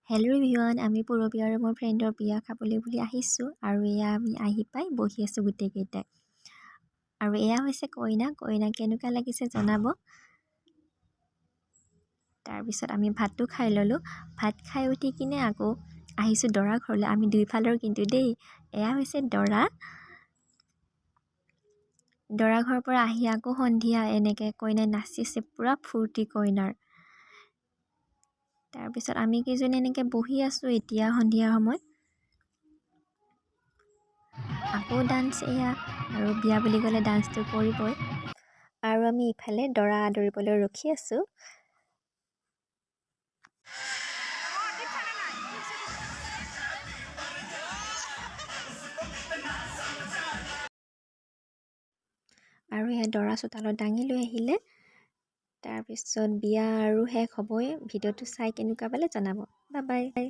Hello' everyone, আমি পূৰবী আৰু মোৰ ফ্ৰেণ্ডৰ বিয়া খাবলৈ বুলি আহিছোঁ আৰু এয়া আমি আহি পাই বহি আছোঁ গোটেইকেইটাই। আৰু এয়া হৈছে কইনা। কইনা কেনেকুৱা লাগিছে জনাব। তাৰপিছত আমি ভাতটো খাই ল'লোঁ। ভাত খাই উঠি কিনে আকৌ আহিছোঁ দৰা ঘৰলৈ। আমি দুইফালৰ কিন্তু দেই। এয়া হৈছে দৰা। দৰা ঘৰৰ পৰা আহি আকৌ সন্ধিয়া এনেকৈ কইনাই নাচিছে, পূৰা ফূৰ্তি কইনাৰ। তাৰপিছত আমি কেইজনী এনেকৈ বহি আছোঁ এতিয়া সন্ধিয়া সময়ত। আকৌ ডান্স এয়া, আৰু বিয়া বুলি ক'লে ডান্সটো কৰিবই। আৰু আমি ইফালে দৰা আদৰিবলৈ ৰখি আছোঁ। আৰু এয়া দৰা চোতালত দাঙি লৈ আহিলে। তাৰপিছত বিয়া আৰু শেষ হ'বই। ভিডিঅ'টো চাই কেনেকুৱা পালে জনাব। Bye bye.